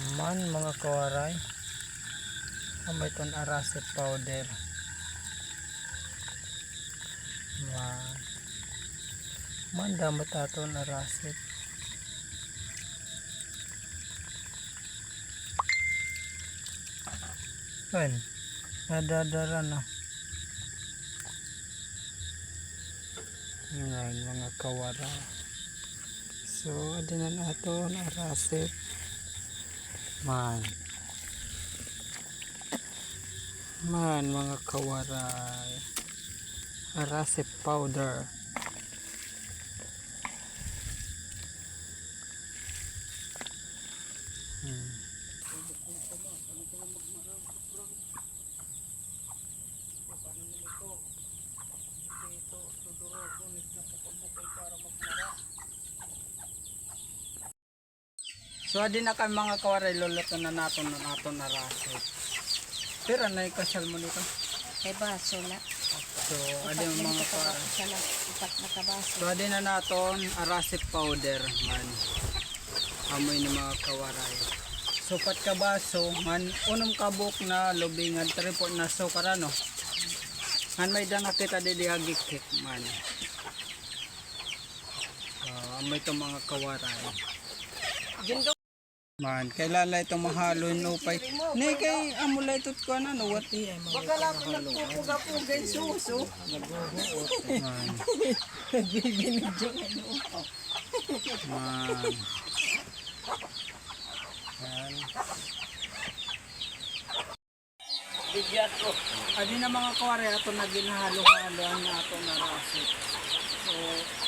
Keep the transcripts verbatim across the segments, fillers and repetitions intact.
Man, mga kawaray. Amo iton aracep powder. Man. Man, damo it aton aracep. Man, nadadara na. Ayan, mga kawaray. So, adi na an aton aracep. Man. Man, mga kawaray. Aracep powder. Hmm. So, adi na kami, mga kawaray, luluto na naton an aton aracep. Pira na it kasalmon ito? Kay baso la. So, adi, mga kawaray. Isa la, upat na ka baso. So, adi na an aton aracep powder, man. Amo ini, mga kawaray. So, upat ka baso, ngan unom ka buok na lubi, ngan three-fourth na sukar, ano? Ngan may-ada na kita didi nga gikhik, man. Ah, amo ito, mga kawaray. Man, kailangan la ito mahalo hin upay. Ni, kay amo la ito kuan, ano, what? Baga la ako nagpupuga-puga hin suso. Man. Nagbibinidyo, ano. Man. Yan. Adi na, mga kawaray, aton na ginhalo-halo an aton aracep. So,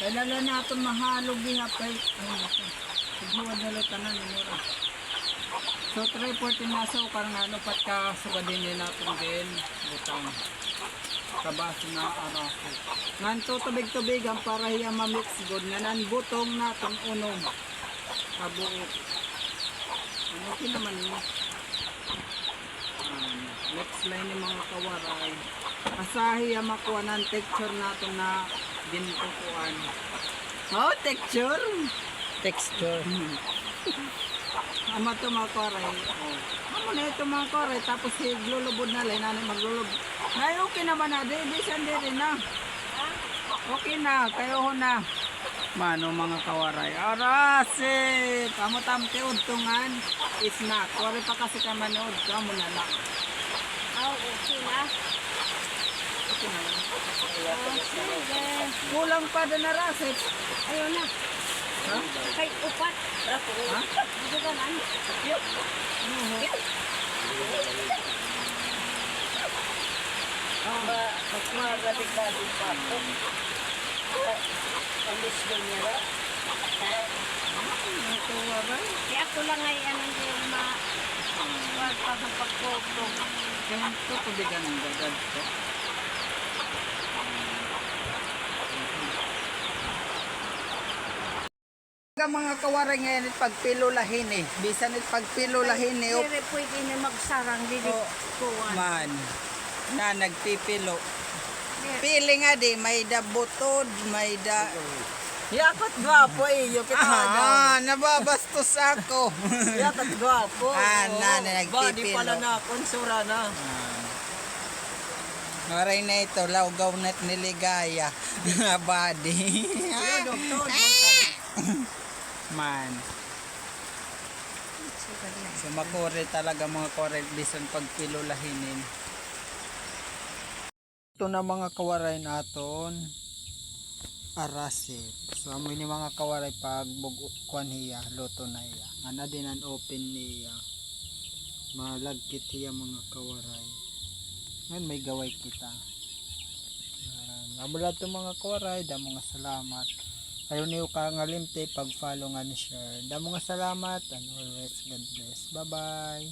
kailangan naton mahalo gihap kay, ay, naku. Siguro na lang tanan, mura. So, three-fourth na sukar ngan upat ka sugad hini naton ginbutang. Ka baso na aracep. Ngan tutubig-tubigan para hiya ma-mix gud. Ngan an butong naton unom. Kabuok. Ano, okay naman ini. Ayan. Next line ni, mga kawaray. Asahi an makuan an texture naton na ginkukuan. Oh, texture? Texture. Amo ito, mga kawaray. Oh. Amo na ito, mga kawaray. Tapos, iglulubod na la, nani maglulubod. Nay, okay naman na. Di, bisan diri na. Okay na. Kay uho na. Mano, mga kawaray. Arasip! Amo tam ti udto ngan snack. Waray pa kasi ka man udto, amo na la. Aw, okay na. Okay na la. Ah, sige. Kulang pa dida, Rasip. Ayaw na. Ha? Kay upat. Ha? Dito ka lang. Yo. Ano ho? Ang ma-, mas magaling natin pa. Ang misyon niya, no? Natuwa ba? Kay ako lang ay ano, hindi ma-, wag pa sa pagkuto. Kaya ito, tubigan ng gagad ko. Mga kawaray, ngay-an it pagpilo la hini. Bisan it pagpilo la hini, o. Diri pwede ini magsarang, diri kuan. Man. Na nagpipilo. Diri. Pili nga di, may-ada butod, may-ada. Yakat gwapo, eh, iyo kita. Ah, nababastos ako. Yakat gwapo. Ah, na, na, nagpipilo. Body pala na, konsura na. Ah. Waray na ito, lawgaw na it niligaya. Body. Pero, doktor, man. So, makuri talaga, mga kawaray, bisan pagpilo la hinin. Ito na, mga kawaray, an aton arasip. So, amo ini, mga kawaray, pag bug-, kuan hiya, luto na hiya. Ngan adi na an open niya. Malagkit hiya, mga kawaray. Ngan may gaway kita. Ayan. Amo la ito, mga kawaray. Damo nga salamat. Ayaw niyo kangalimti pag-follow ngan share. Damo nga salamat and always God bless. Bye-bye.